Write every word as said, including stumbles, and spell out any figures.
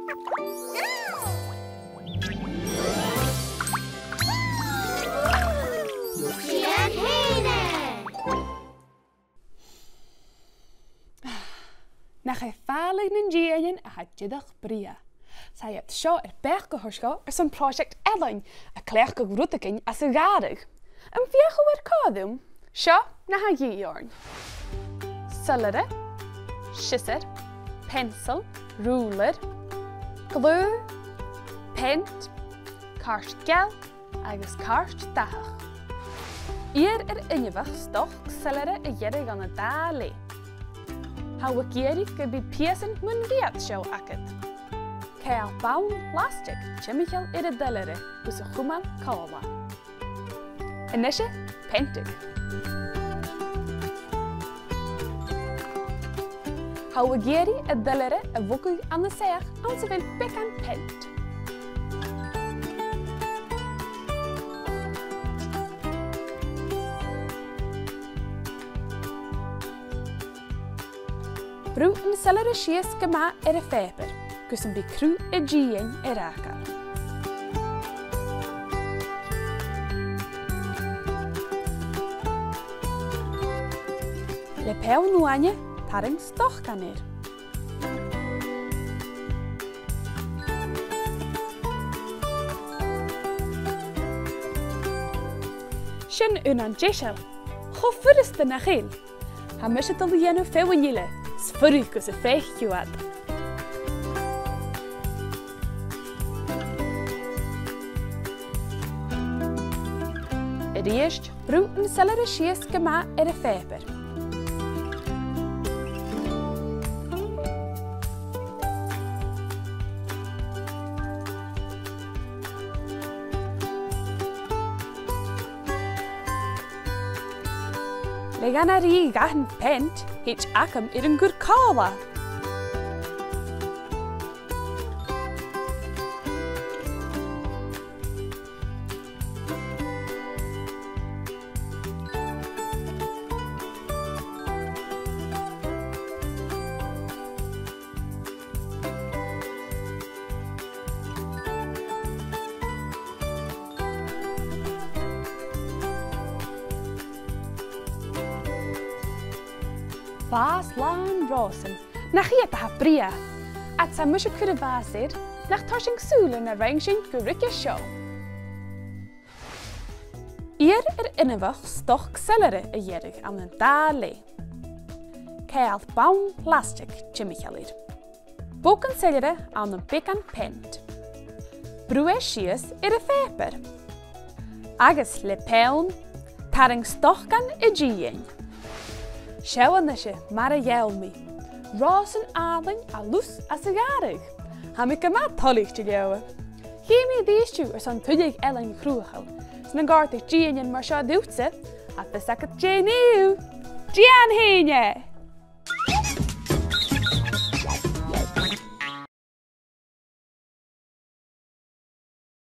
Dèan fhèin e! Nach e fàileadh nan dìtheanan a tha dìreach brèagha. 'S iad seo air bheachd a thoirt dhuibh airson pròiseact ealain, a' cleachdadh rudeigin às a' ghàrradh. Am feuch thu air còmhla rium? Seo na tha a dhìth oirnn. Soilleirean, siosar, peansail, rùilear, glaodh, peant, cairt geal agus cairt dathach. Iarr air inbheach stoc soilleirean a ghearradh ann an dà leth. Tha mi ag iarraidh gum bi pìosan mun bhiast seo agad. Ceangail bonn phlastaig timcheall air an t-soilleirean gus a chumail còmhla. A-nise, peantadh. Tha mi ag iarraidh an t-soilleirean a bhogadh ann an soitheach anns a bheil beagan peant. Brùth an soilleirean sìos gu math air a' phàipear, gus am bi cruth an dìthein air fhàgail. Le peann uaine, tarraing stoc ann air. Sin aon deiseil. Cho furasta nach eil. Tha mise a' dol a dhèanamh feadhainn eile, 's fuirich gus am faic thu iad. A-rithist, brùth an soilleirean sìos gu math air a' phàipear. Le gun a rìgh dhan peant, thèid agam air an cur còmhla. Bàs làn ròsan, nach iad a tha brèagha. Agus tha mise a' cur a' bhàis air, nach toir sinn sùil air na rinn sinn gu ruige seo. Iarr air inbheach stoc soilleirean a ghearradh ann an dà leth. Ceangail bonn phlastaig timcheall air. Bog an soilleirean ann am beagan peant. Brùth e sìos air a' phàipear. Agus le peann, tarraing stoc dhan dìthein. Seo a-nise mar a gheall mi. Ròsan àlainn a' lus às a' ghàrradh. Tha mi gu math toilichte leotha. Chì mi a-rithist thu airson tuilleadh ealain chruthachail. 'S nan còrdadh dìtheanan mar seo riutsa, tha fios agad dè nì thu. Dèan fhèin e!